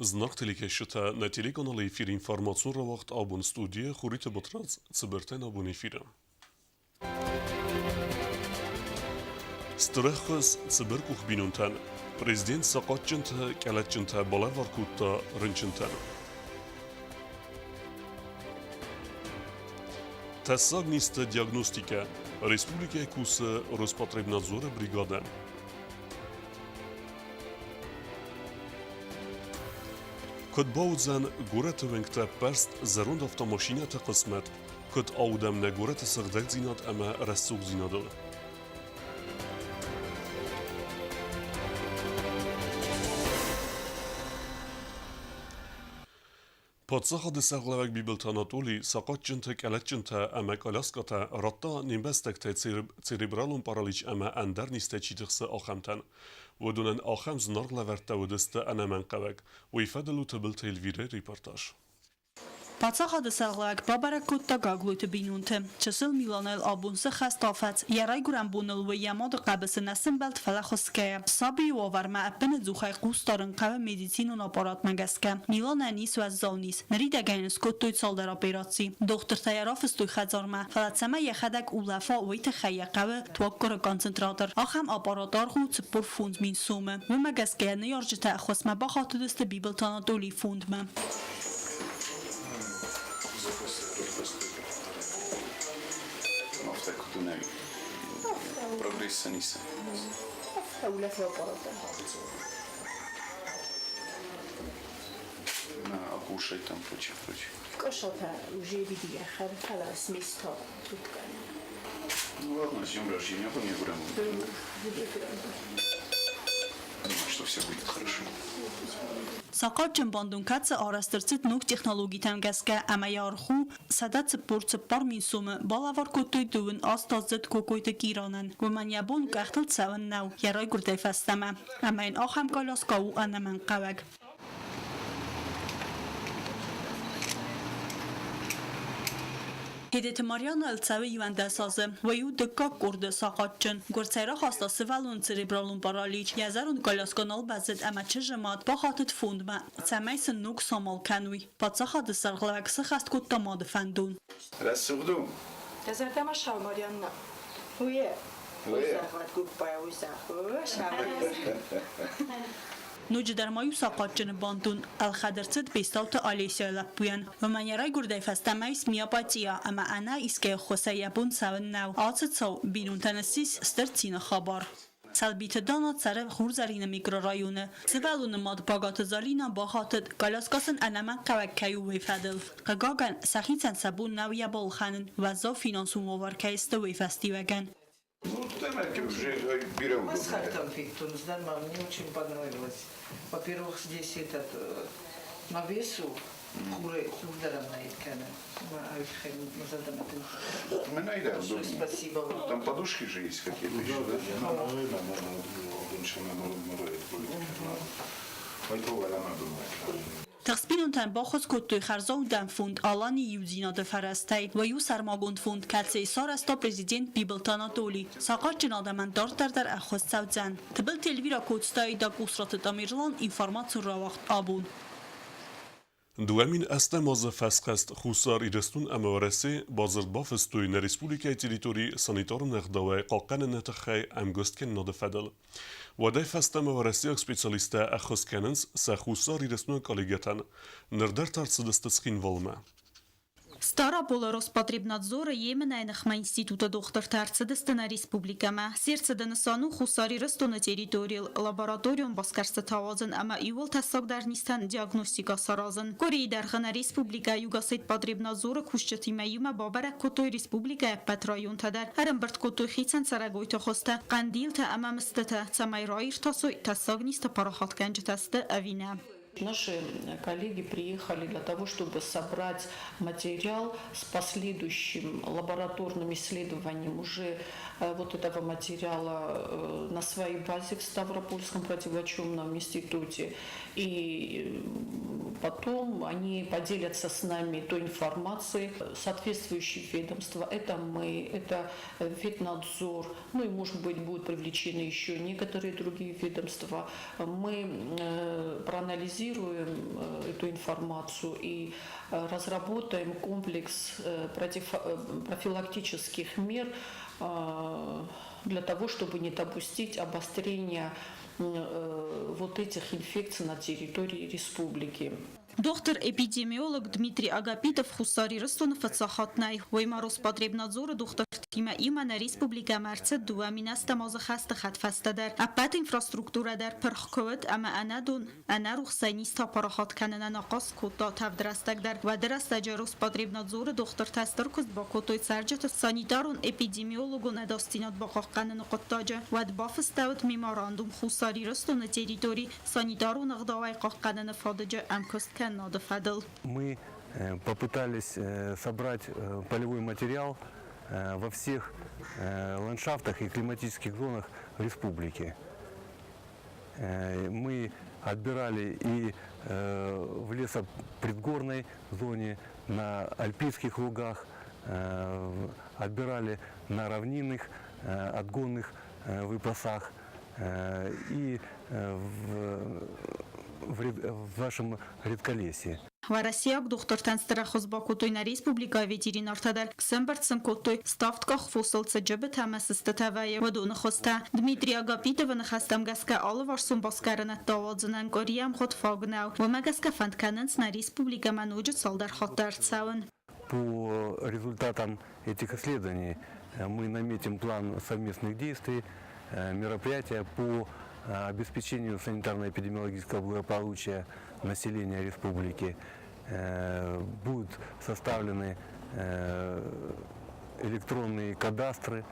Зынаргъ телекӕсджытӕ, нӕ телеканалы эфиры информацион рауагъд абон студийы Хуриты Батрадз цыбыртӕн абон эфиры. Стыр ӕххуыс цыбыркъух бинонтӕн. Президент сахъатджынтӕ, къӕлӕтджынтӕ балӕвар кодта рынчынтӕн. Тӕссаг низты диагностикӕ. Республикӕйы кусы Роспотребнадзоры бригадӕ. Куыд бауыдзӕн горӕты уӕнгтӕ ӕппӕрст зӕронд автомашинӕты хъысмӕт, куыд аудӕм нӕ горӕты сыгъдӕгдзинад ӕмӕ рӕсугъддзинадыл? Паддзахады сӕргълӕууӕг Бибылты Анатоли сахъатджынтӕ, къӕлӕтджынтӕ ӕмӕ къаляскъатӕ радта не мбӕстӕгтӕй церебралон паралич ӕмӕ ӕндӕр низтӕй чи тыхсы, ахӕмтӕн. Уыдонӕн ахӕм зынаргъ лӕвӕрттӕ уыдысты ӕнӕмӕнгхъӕуӕг. Уый фӕдыл у Тыбылты Эльвирӕйы репортаж. Паддзахады сӕргълӕууӕг бабӕрӕг кодта Гаглойты бинонты. Чысыл Миланӕйыл абон цы хӕст афӕдз, йӕ райгуырӕн боныл уый йӕ мады хъӕбысы нӕ сӕмбӕлд, фӕлӕ хуысгӕйӕ. Сабийы уавӕрмӕ ӕппынӕдзухӕй хъус дарын хъӕуы медицинон аппаратмӕ гӕсгӕ. Миланӕн ис уӕззау низ. Ныридӕгӕн йын скодтой цалдӕр операци. Дохтыртӕ йӕ рафыстой хӕдзармӕ, фӕлӕ цӕмӕй йӕхӕдӕг улӕфа, уый тыххӕй йӕ хъӕуы туаггуыры концентратор. Ахӕм аппарат аргъ у 45 000 сомы. Уымӕ гӕсгӕ йӕ ныййарджытӕ ӕххуысмӕ бахатыдысты Бибылты Анатолийы фондмӕ. Афтӕ куыд уынай, прогресса ницы. На, окушай там, прочее, прочее. Ну ладно, с днем рождения, Думаю, что все будет хорошо. Сахъатджын бандон кӕцы арӕзт ӕрцыд ног технологитӕм гӕсгӕ ӕмӕ йӕ аргъ у 144 мин сомы, балӕвар кодтой дыууын астаздзыд Кокойты Киранӕн. Уымӕн йӕ бон къӕхтыл цӕуын нӕу йӕ райгуырдӕй фӕстӕмӕ, ӕмӕ йын ахӕм коляскӕ у ӕнӕмӕнгхъӕуӕг. Тедеты Марьяна цӕуы 11 азы. Уый у дыккаг къорды сахъатджын. Гуырцӕй рахаста сывӕллон церебралон паралич. Йӕ зӕронд коляскӕ нал бӕззыд ӕмӕ чызджы мад бахатыд фондмӕ, цӕмӕй сын ног самал кӕной. Паддзахады сӕргълӕууӕг сыххӕст кодта мады фӕндон. Рӕсугъд у? Дӕ зӕрдӕмӕ сау, Марианна. Уе, уый зӕгъӕд гуыппайӕ, уый зӕгъ. Ноджыдӕр ма иу сахъатджыны бандон ӕлхӕд ӕрцыд Бестауты Олесяйы лӕппуйӕн. Уымӕн йӕ райгуырдӕй фӕстӕмӕ ис миопатия ӕмӕ ӕнӕ искӕй ӕххуысӕй йӕ бон цӕуын нӕу. Ацы цау бинонтӕн ссис стыр цины хабар. Сӕлбиты Дана цӕры Хурзӕрины микрорайоны. Сывӕллоны мад Багаты Залинӕ бахатыд, коляскӕ сын ӕнӕмӕнгхъӕуӕг кӕй у, уый фӕдыл. Хъыгагӕн, сӕхицӕн сӕ бон нӕу йӕ балхӕнын, уӕззау финансон уавӕр кӕй сты, уый фӕстиуӕгӕн. Ну, знаете, уже бирӕ Мы с Хартом мне очень понравилось. Во-первых, здесь этот на весу Спасибо вам. Там подушки же есть какие-то еще, да? Тыхст бинонтӕн баххуыс кодтой хӕрзаудӕн фонд «Алани иудзинады» фӕрӕзтӕй. Уый у сӕрмагонд фонд, кӕцыйы сарӕзта президент Бибылты Анатолий. Сахъатджын адӕмӕн дарддӕр дӕр ӕххуыс цӕудзӕн. Тыбылты Эльвира Коцтайы Дакусраты Тамерлан информацион рауагъд абон. 2008 азы фӕсхӕст Хуссар Ирыстон ӕмӕ Уӕрӕсе бадзырд бафыстой нӕ республикӕйы территорийы санитарон ӕгъдауӕй хъахъхъӕныны тыххӕй ӕмгуысткӕнынады фӕдыл. Уӕдӕй фӕстӕмӕ уӕрӕсейаг специалисттӕ ӕххуыс кӕнынц сӕ Хуссар Ирыстоны коллегӕтӕн. Ныр дӕр та ӕрцыдысты Цхинвалмӕ. Стъараполы Роспотребнадзоры Йеменӕй ныхмӕ институты дохтыртӕ ӕрцыдысты нӕ республикӕмӕ. Се рцыды нысан у Хуссар Ирыстоны территорийыл лабораторион басгӕрстытӕ ауадзын ӕмӕ иууыл тӕссагдӕр низтӕн диагностикӕ саразын. Къуырийы дӕргъы нӕ республикӕ Югосетпотребнадзоры кусджытимӕ иумӕ бабӕрӕг кодтой республикӕйы ӕппӕт районтӕ дӕр, ӕрӕмбырд кодтой хицӕн цӕрӕгойты хуызтӕ, хъӕндилтӕ ӕмӕ мыстытӕ, цӕмӕй раиртасой, тӕссаг низтӕ парахатгӕнджытӕ сты ӕви нӕ. Наши коллеги приехали для того, чтобы собрать материал с последующим лабораторным исследованием уже вот этого материала на своей базе в Ставропольском противочумном институте. И потом они поделятся с нами той информацией, соответствующие ведомства, это мы, это Ветнадзор, ну и, может быть, будут привлечены еще некоторые другие ведомства. Мы проанализируем эту информацию и разработаем комплекс профилактических мер для того, чтобы не допустить обострения вот этих инфекций на территории республики. Дохтыр-эпидемиолог Дмитрий Агапитов Хуссар Ирыстоны фыццаг хатт нӕй. Уый ма Роспотребнадзоры дохтыртимӕ иумӕ нӕ республикӕмӕ ӕрцыд 2008 азы хӕсты хӕдфӕстӕ дӕр. Ӕппӕт инфраструктурӕ дӕр пырх куы уыд ӕмӕ ӕнӕ дон, ӕнӕ рухсӕй низтӕ апарахат кӕнынӕн ахъаз кодта тӕвд рӕстӕг дӕр. Уӕды рӕстӕджы Роспотребнадзоры дохтыртӕ стыр куыст бакодтой цӕрджыты санитарон-эпидемиологон ӕдасдзинад бахъахъхъӕныны хъуыддаджы. Уӕд бафыстӕуыд меморандум Хуссар Ирыстоны территори санитарон ӕгъдауӕй хъахъхъӕныны фадыджы ӕмкуысткӕнынады фӕдыл. Мы попытались собрать полевой материал во всех ландшафтах и климатических зонах республики. Мы отбирали и в лесопредгорной зоне, на альпийских лугах, отбирали на равнинных, отгонных выпасах и в нашем редколесье. Уӕрӕсейаг дохтыртӕн стыр ӕххуыс бакодтой нӕ республикӕйы ветеринартӕ дӕр. Сӕмбырд сын кодтой, ставдкъах фосыл цы джыбытӕ ӕмӕ сыстытӕ вӕййы, уыдоны хуызтӕ. Дмитрий Агапитовы ныхӕстӕм гӕсгӕ алыварсон басгарынӕдтӕ ауадзынӕн къуырийы ӕмгъуыд фаг нӕу. Уымӕ гӕсгӕ фӕнд кӕнынц нӕ республикӕмӕ ноджы цалдӕр хатты ӕрцӕуын. По результатам этих исследований мы наметим план совместных действий, мероприятия по обеспечению санитарно-эпидемиологического благополучия населения республики. Будут составлены электронные кадастры,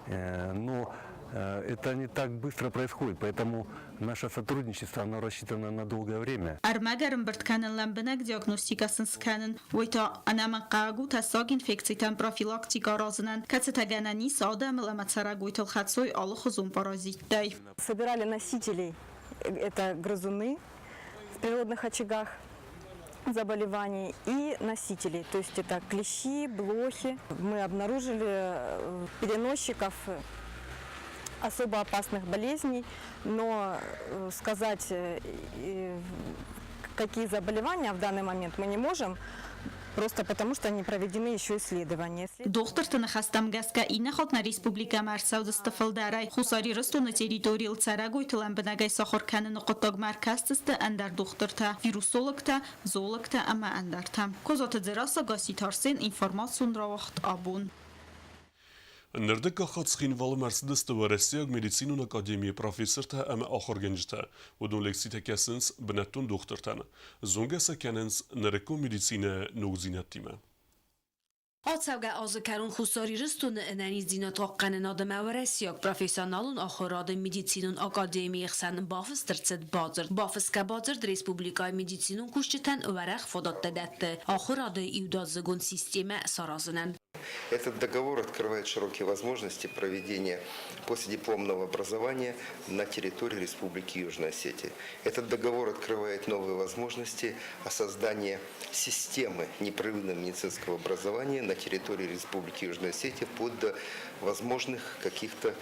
но это не так быстро происходит, поэтому наше сотрудничество, оно рассчитано на долгое время. Ӕрмӕг ӕрӕмбырд кӕнын, лӕмбынӕг диагностикӕ сын скӕнын, уый та ӕнӕмӕнгхъӕуӕг у тӕссаг инфекцитӕн профилактикӕ аразынӕн, кӕцытӕ гӕнӕн ис адӕмыл ӕмӕ цӕрӕгойтыл хӕцой алыхуызон паразиттӕй. Собирали носителей, это грызуны в природных очагах заболеваний, и носителей, то есть это клещи, блохи. Мы обнаружили переносчиков особо опасных болезней, но сказать, какие заболевания, в данный момент мы не можем, просто потому что не проведены еще исследования. Дохтырты ныхӕстӕм гӕсгӕ иннӕ хатт нӕ республикӕмӕ ӕрцӕудзысты фылдӕрӕй. Хуссар Ирыстоны территорийыл цӕрӕгойты лӕмбынӕгӕй сахуыр кӕныны хъуыддагмӕ ӕркӕсдзысты ӕндӕр дохтыртӕ, вирусологтӕ, зоологтӕ ӕмӕ ӕндӕртӕ. Козаты Дзерассӕ, Гасситы Арсен, информацион рауагъд Абон. Нырдыккаг хатт Цхинвалмӕ ӕрцыдысты Уӕрӕсейаг медицинон академийы профессортӕ ӕмӕ ахуыргӕнджытӕ. Уыдон лекцитӕ кӕсынц бынӕттон дохтыртӕн. Зонгӕ сӕ кӕнынц нырыккон медицинӕйы ногдзинӕдтимӕ. Ацӕугӕ азы кӕрон Хуссар Ирыстоны ӕнӕниздзинад хъахъхъӕнынады ӕмӕ уӕрӕсейаг профессионалон ахуырады медицинон академийы хсӕн бафыст ӕрцыд бадзырд. Бафысгӕ бадзырд республикӕйы медицинон кусджытӕн уӕрӕх фадӕттӕ дӕтты ахуырады иудадзыгон системӕ саразынӕн. Этот договор открывает широкие возможности проведения последипломного образования на территории Республики Южная Осетия. Этот договор открывает новые возможности о создании системы непрерывного медицинского образования на территории Республики Южная Осетия вплоть до возможных каких-то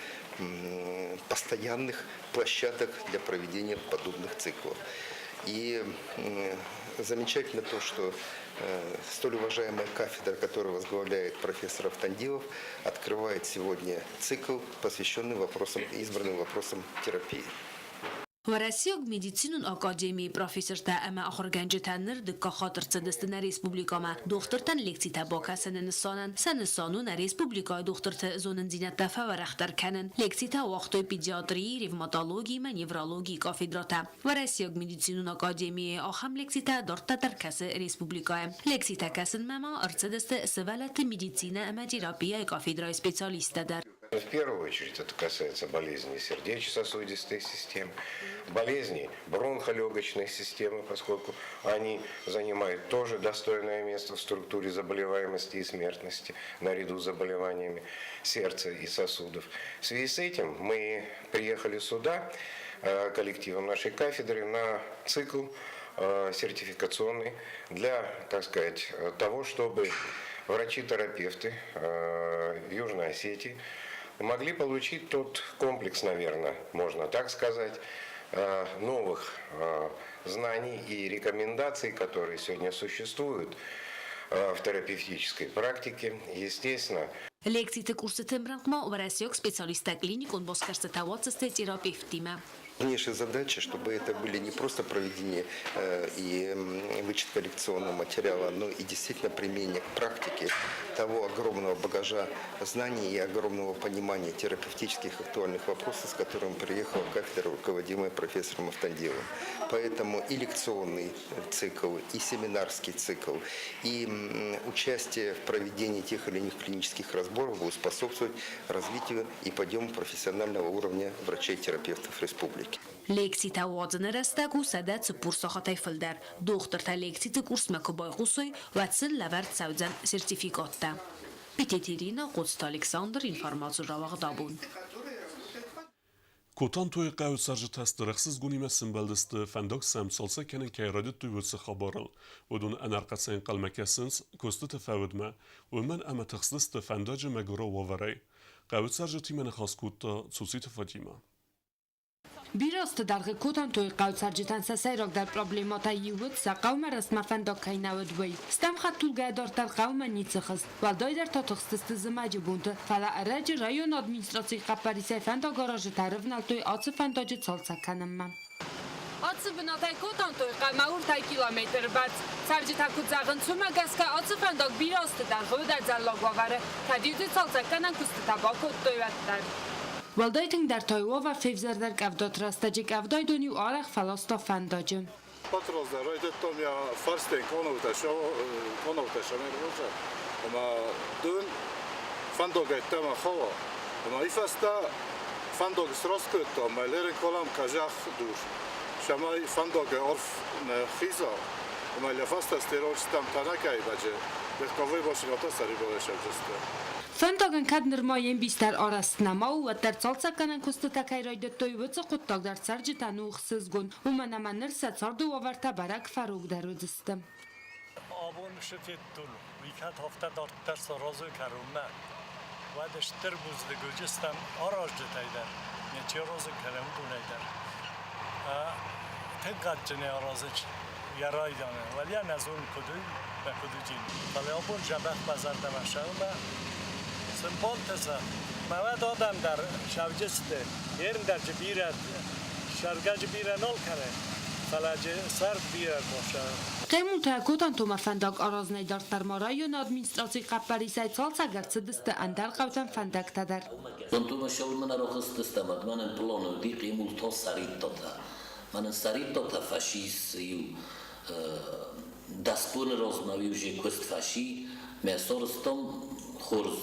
постоянных площадок для проведения подобных циклов. И замечательно то, что столь уважаемая кафедра, которую возглавляет профессор Автандилов, открывает сегодня цикл, посвященный вопросам, избранным вопросам терапии. Уӕрӕсейаг медицинон академийы профессортӕ ӕмӕ ахуыргӕнджытӕ ныр дыккаг хатт ӕрцыдысты нӕ республикӕмӕ дохтыртӕн лекцитӕ бакӕсыны нысанӕн. Сӕ нысан у нӕ республикӕйы дохтырты зонындзинӕдтӕ фӕуӕрӕхдӕр кӕнын. Лекцитӕ уагътой педиатрийы, ревматологийы ӕмӕ неврологийы кафедрӕтӕ. Уӕрӕсейаг медицинон академийы ахӕм лекцитӕ дарддӕр дӕр кӕсы республикӕйы. Лекцитӕ кӕсынмӕ ма ӕрцыдысты сывӕллӕтты медицинӕ ӕмӕ терапияйы кафедрӕйы специалисттӕ дӕр. В первую очередь это касается болезней сердечно-сосудистой системы, болезней бронхолегочной системы, поскольку они занимают тоже достойное место в структуре заболеваемости и смертности наряду с заболеваниями сердца и сосудов. В связи с этим мы приехали сюда коллективом нашей кафедры на цикл сертификационный для, так сказать, того, чтобы врачи-терапевты Южной Осетии могли получить тот комплекс, наверное, можно так сказать, новых знаний и рекомендаций, которые сегодня существуют в терапевтической практике, естественно, Лекциты курсыты ӕмрӕнхъ ма уӕрӕсейаг специалисттӕ клиникон басгӕрстытӕ уадздзысты терапевттимӕ. Наша задача, чтобы это были не просто проведение и вычитка лекционного материала, но и действительно применение к практике того огромного багажа знаний и огромного понимания терапевтических актуальных вопросов, с которым приехала кафедра, руководимая профессором Автандиловым. Поэтому и лекционный цикл, и семинарский цикл, и участие в проведении тех или иных клинических разборов будут способствовать развитию и подъему профессионального уровня врачей-терапевтов республики. Лекцитӕ уадзыны рӕстӕг у 140 сахатӕй фылдӕр. Дохтыртӕ лекциты курсмӕ куы байхъусой, уӕд сын лӕвӕрд цӕудзӕн сертификаттӕ. Битеты Иринӕ, Хъоцыты Александр, информацион рауагъд Абон. Котантойы хъӕуы цӕрджытӕ стыр ӕхсызгонимӕ сӕмбӕлдысты, фӕндаг сӕм цалцӕг кӕнын кӕй райдыдтой, уыцы хабарыл. Уыдон ӕнӕрхъӕцӕй ӕнхъӕлмӕ кӕсынц куыстыты фӕудмӕ, уымӕн ӕмӕ тыхстысты фӕндаджы мӕгуырау уавӕрӕй. Хъӕуы цӕрджытимӕ ныхас кодта Цуциты Фатимӕ. Бирӕ азты дӕргъы Котантойы хъӕуы цӕрджытӕн сӕ сӕйрагдӕр проблемӕтӕй иу уыд, сӕ хъӕумӕ рӕстмӕ фӕндаг кӕй нӕ уыд, уый. Стӕм хӕдтулгӕйӕ дарддӕр хъӕумӕ ницы хызт. Уӕлдайдӕр та тыхстысты зымӕджы бонты, фӕлӕ ӕрӕджы районы администрацийы хъӕппӕрисӕй фӕндагаразджытӕ ӕрывнӕлдтой ацы фӕндаджы цалцӕг кӕнынмӕ. Ацы бынатӕй Котантойы хъӕумӕ ӕртӕ километры бӕрц. Цӕрджытӕ куыд зӕгъынц, уымӕ гӕсгӕ ацы фӕндаг бирӕ азты дӕргъы уыд ӕдзӕллаг уавӕры, кӕд-иу дзы цалцӕггӕнӕн куыстытӕ бакодтой, уӕддӕр. Уӕлдай тынгдӕр та уавӕр февзӕрдӕр къӕвдаты рӕстӕджы къӕвдайдон-иу арӕх фӕласта фӕндаджы. Патроздӕр райдыдтам йӕ фӕрстӕн къанаутӕ сӕмӕргъуызӕн ӕмӕ дон фӕндагӕй ӕддӕмӕ хауа. Ӕмӕ уый фӕстӕ фӕндаг сраст кодта ӕмӕ лерын калӕм къӕзӕх дур, цӕмӕй фӕндагӕй арф нӕ хиза. Ӕмӕ йӕ фӕстӕ стероидтӕм тӕнӕгӕй баджы легковой машинӕтӕ сӕрибарӕй сӕвзӕрстой. Фӕндагӕн кӕд нырма йе мбис дӕр арӕзт нӕма у, уӕддӕр цалцӕггӕнӕн куыстытӕ кӕй райдыдтой, уыцы хъуыддаг дӕр цӕрджытӕн у ӕхсызгон, уымӕн ӕмӕ ныр сӕ царды уавӕртӕ бӕрӕг фӕрогдӕр уыдзысты. Абон шы федтон, уый кӕд афтӕ дарддӕр саразой кӕронмӕ, уӕд стыр бузныг уыдзыстӕм аразджытӕй дӕр, не чи аразын кӕны, уыдонӕй дӕр. Тынг адджынӕй аразынц йӕ райдианы. Уӕлейӕ нӕ зонын куыд у, мӕ куыд уыди. Фӕлӕ абон дзӕбӕх мӕ зӕрдӕмӕ сӕумӕ сын бантыса. Мӕ уӕд адӕм дӕр сӕвджысты, ерындӕрджы бирӕ, сӕргӕджы бирӕ нал кӕны, фӕлӕ джы сӕрд бирӕ рбафсӕры. Хъемултӕ Котантомӕ фӕндаг аразынӕй дарддӕр ма районы администрацийы хъӕппӕрисӕй цалцӕг ӕрцыдысты ӕндӕр хъӕутӕм фӕндӕгтӕ дӕр. Котантомӕ сӕумӕ нӕ рахызтыстӕм, ӕд мӕнӕн план уыди Хъемулта Сӕриттатӕ. Мӕнӕн Сӕриттатӕ фӕсис иу 10 боны размӕ уже куыст фӕси, мӕ сарӕзтам хорз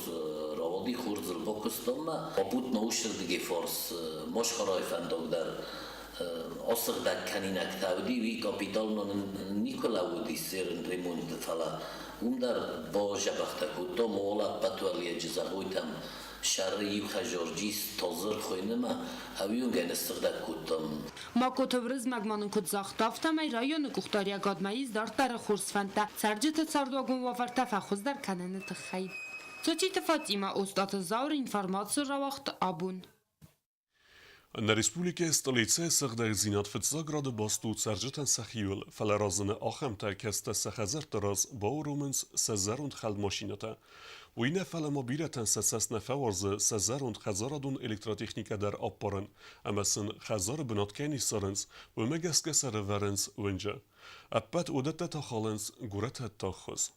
рауади, хорз ыл бакуыстам мӕ. Попутно уыщырдыгӕй фарс Машхарайы фӕндаг дӕр асыгъдӕг кӕнинӕгтӕ уыди, уый капиталон никуы лӕууыди серын ремонты, фӕлӕ уым дӕр базӕбӕхтӕ кодтам, уал ӕппӕт уӕлйаджы зӕгъойтӕм сӕры иу хӕжорджис тазыр хуыйнымӕ ӕвионгӕй ныссыгъдӕг кодтам. Макоты Уырызмӕг ма нын куыд загъта, афтӕмӕй районы къухдариӕгадмӕ ис дарддӕры хорз фӕндтӕ цӕрджыты цардуагон уавӕртӕ фӕхуыздӕр кӕныны тыххӕй. Цоциты Фатимӕ, Остъаты Зауыр, информаци рауагъд Абон. Нӕ республикӕйы столицӕйы сыгъдӕгдзинад фыццаг рады баст у цӕрджытӕн сӕхиуыл, фӕлӕ разыны ахӕмтӕ, кӕцытӕ сӕ хӕдзӕртты раз бауромынц сӕ зӕронд хӕлд машинӕтӕ. Уый нӕ, фӕлӕ ма бирӕтӕн сӕ цӕст нӕ фӕуарзы сӕ зӕронд хӕдзарадон электротехникӕ дӕр аппарын, ӕмӕ сын хӕдзары бынат кӕй не ссарынц, уымӕ гӕсгӕ сӕ рывӕрынц уынджы. Ӕппӕт уыдӕттӕ та халынц горӕты ӕддаг хуыз.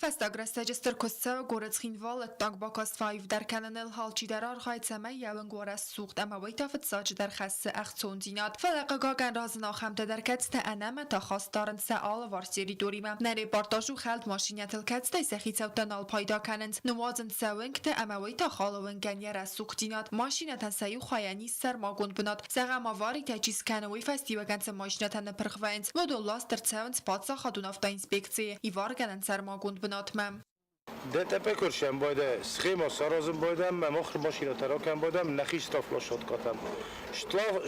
Фӕстаг рӕстӕджы стыр куыст цӕуы горӕт Цхинвалы ӕддаг бакаст фӕаивдӕр кӕныныл. Алчидӕр архайы, цӕмӕй йӕ уынг уа рӕсугъд ӕмӕ уый та фыццаджыдӕр хӕссы ӕхцондзинад. Фӕлӕ, хъыгагӕн, разыны ахӕмтӕ дӕр, кӕцытӕ ӕнӕмӕт ахаст дарынц сӕ алыварс территоримӕ. Нӕ репортаж у хӕлд машинӕтыл, кӕцытӕй сӕ хицӕуттӕ нал пайда кӕнынц, ныууадзынц сӕ уынгты ӕмӕ уый та халы уынгӕн йӕ рӕсугъддзинад. Машинӕтӕн сӕ иу хайӕн ис сӕрмагонд бынат. Зӕгъӕм, аваритӕ чи скӕны, уый фӕстиуӕгӕн цы машинӕтӕ ныппырх вӕййынц, уыдон ласт ӕрцӕуынц паддзахадон автоинспекцийы иваргӕнӕн сӕрмагонд бынатмӕ. ДТП курсӕн байда, схема саразын байдам, мӕ махр машинӕтӕ ракӕн байдам, нӕхи штрафплощадкӕтӕм.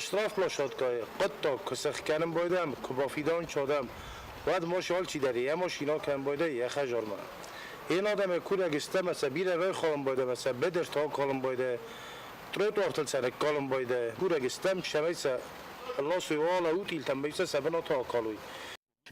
Штрафплощадкӕйы хъуыддаг куы сӕхгӕнын байдам, куы бафидауын чадам, уӕд ма алчидӕр йӕ машинӕ кӕн байда йӕ хӕдзармӕ. Ен адӕмӕй курӕг стӕм, сӕ бирӕ райхалын байда, сӕ быдыртӕ акалын байда. Тротуартыл сӕ ныккалын байдайы. Курӕг стӕм, цӕмӕй сӕ ласой уӕлӕ утилтӕм, сӕ сӕ бынаты акалой.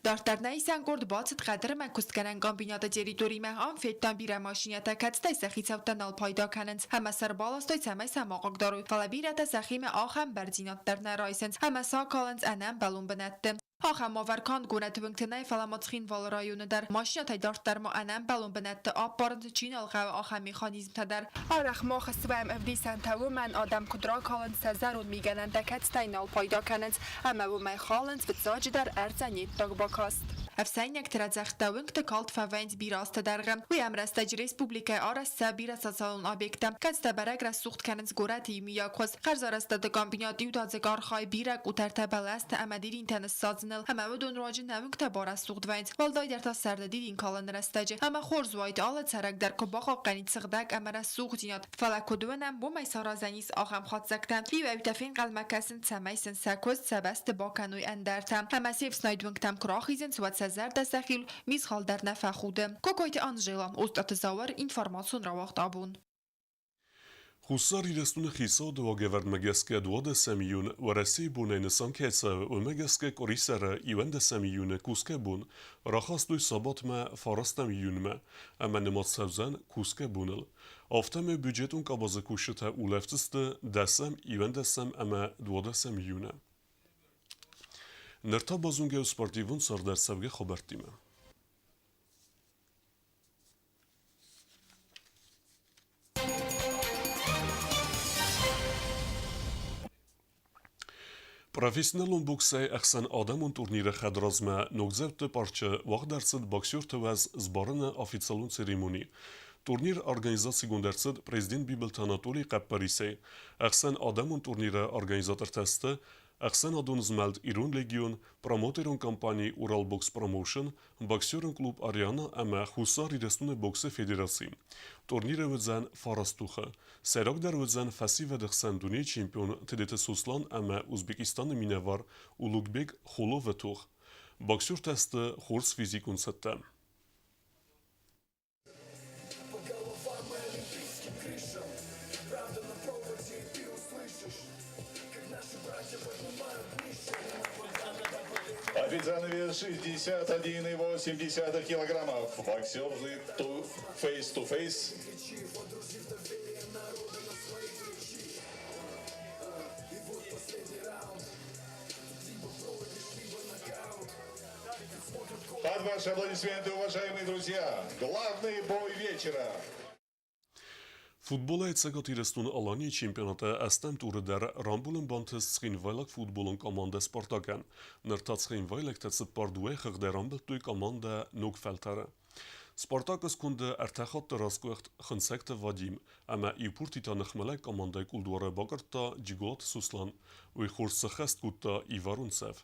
Дарддӕр нӕ исӕн къорд бацыд хъӕдырмӕ куыстгӕнӕн комбинаты территоримӕ. Ам федтам бирӕ машинӕтӕ, кӕцытӕй сӕ хицӕуттӕ нал пайда кӕнынц ӕмӕ сӕ ӕрбаластой, цӕмӕй сӕ ма хъыгдарой. Фӕлӕ бирӕтӕ сӕхимӕ ахӕм бӕрндзинад дӕр нӕ райсынц ӕмӕ сӕ акалынц ӕнӕмбӕлон бынӕтты. Ахӕм уавӕр канд горӕты уынгты нӕй, фӕлӕ ма Цхинвалы районы дӕр. Машинӕтӕй дарддӕр ма ӕнӕмбӕлон бынӕтты аппарынц, чи нал хъӕуы, ахӕм механизмтӕ дӕр. Арӕх мах свӕм ӕвдисӕнтӕ уымӕн, адӕм куыд ракалынц сӕ зӕронд мигӕнӕнтӕ, кӕцытӕй нал пайда кӕнынц, ӕмӕ уымӕй халынц, фыццаджыдӕр, ӕрдзӕн йе ддаг бакаст. Ӕфсӕйнӕгты рӕдзӕгъдтӕ уынгты калд фӕвӕййынц бирӕ азты дӕргъы. Уый ӕмрӕстӕджы республикӕйы арӕзт цӕуы бирӕ социалон объекттӕ, кӕцытӕ бӕрӕг рӕсугъд кӕнынц горӕты иумиаг хуыз. Хӕрзарӕзтады комбинат иудадзыг архайы бирӕ къутӕртӕ, бӕлӕстӕ ӕмӕ дидинтӕ ныссадзыныл, ӕмӕ уыдон руаджы нӕ уынгтӕ барӕсугъд вӕййынц, уӕлдайдӕр та сӕрды дидин калыны рӕстӕджы. Ӕмӕ хорз уаид, алы цӕрӕг дӕр куы бахъахъхъӕнид сыгъдӕг ӕмӕ рӕсугъддзинад, фӕлӕ куыд уынӕм, уымӕй саразӕн ис ахӕм хатдзӕгтӕ. Иуӕй-иутӕ фенхъӕлмӕ кӕсынц, цӕмӕй сын сӕ куыст, сӕ бӕсты бакӕной ӕндӕртӕ. Ӕмӕ се фснайд уынгтӕм куы рахизынц, уӕд сӕ зӕрдӕ сӕхиуыл мисхал дӕр нӕ фӕхуды. Кокойты Анжела, Остъаты Зауыр, информацион рауагъд абон. Хуссар Ирыстоны хицауады уагӕвӕрдмӕ гӕсгӕ 12 июнь Уӕрӕсейы бонӕй нысан кӕй цӕуы, уымӕ гӕсгӕ къуырисӕры 11 июны кусгӕ бон рахастой сабатмӕ 9 июньмӕ ӕмӕ нымад цӕудзӕн кусгӕ боныл. Афтӕмӕй бюджетон къабазы кусджытӕ улӕфдзысты дӕсӕм, иуӕндӕсӕм ӕмӕ 12 июны. Ныр та базонгӕ у спортивон цардӕрцӕугӕ хабӕрттимӕ. Профессионалон боксӕй ӕхсӕнадӕмон турниры хӕдразмӕ Ногдзӕутты парчы уагъд ӕрцыд боксерты уӕз сбарыны официалон церемони. Турнир организацигонд ӕрцыд президент Бибылты Анатолийы хъӕппӕрисӕй. Ӕхсӕнадӕмон турниры организатортӕ сты ӕхсӕнадон змӕлд «Ирон легион», промотерон компани «Уралбокс Промоушен», Боксерон клуб «Ариана» ӕмӕ Хуссар Ирыстоны боксы федераци. Турниры уыдзӕн фараст тохы. Сӕйрагдӕр уыдзӕн фӕсивӕды хсӕн дунейы чемпион Тедеты Сослан ӕмӕ Узбекистаны минӕвар Улугбек Холовы тох. Боксертӕ сты хорз физикон цӕттӕ. Официальный вес 61,8 килограммов. Боксер face-to-face. Под ваши аплодисменты, уважаемые друзья, главный бой вечера. Футболӕй Цӕгат Ирыстоны Аланийы чемпионаты ӕстӕм туры дӕр рамбулын бантыст цхинвайлаг футболон командӕ «Спартак-ӕн». Ныр та цхинвайлӕгтӕ цыппар дыууӕ хыгъдӕй рамбылдтой командӕ «Ног фӕлтӕр-ы». «Спартак»-ы сконды ӕртӕ хатты расгуыхт Хынцӕгты Вадим ӕмӕ иу пурти та ныхмӕлӕг командӕйы къулдуары бакъуырдта Джиголаты Сослан. Уый хорз сӕххӕст кодта иварон цӕф.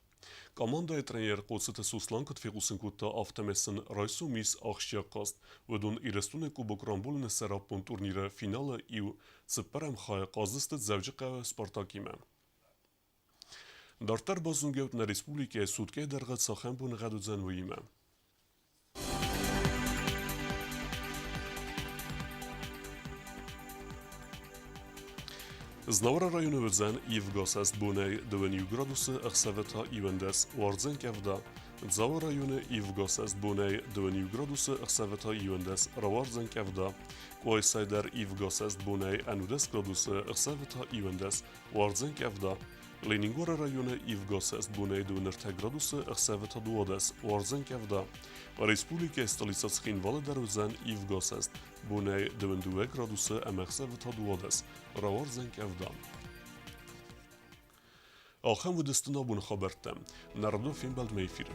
Командӕйы тренер Хъоцыты Сослан куыд фехъусын кодта, афтӕмӕй сын райсом ис ахсджиаг хъазт. Уыдон Ирыстоны Кубок рамбулыны сӕраппонд турниры финалы иу цыппӕрӕм хайы хъаздзысты Дзӕуджыхъӕуы «Спартак»-имӕ. Дарддӕр базонгӕут нӕ республикӕйы суткӕйы дӕргъы цахӕм боныгъӕд уыдзӕн, уыимӕ. Знауыры районы уыдзӕн ивгӕ бонӕй 21 градусы, ӕхсӕвы та 11, уардзӕн къӕвда. Дзауы районы ивгӕ бонӕй 21 градусы, ӕхсӕвы та 11, рауардзӕн къӕвда. Къуайсай дӕр ивгӕ бонӕй 11 градусы, ӕхсӕвы та 11, уардзӕн къӕвда. Ленингоры районы ивгӕ бонӕй 23 градусы, ӕхсӕвы та 12, уардзӕн къӕвда. Республикӕйы столицӕ Цхинвалы дӕр уыдзӕн ивгӕ бонӕй 22 градусы ӕмӕ ӕхсӕвы та 12, рауардзӕн къӕвда. Ахӕм уыдысты нӕ абоны хабӕрттӕ. Нӕ радон фембӕлдмӕ эфиры.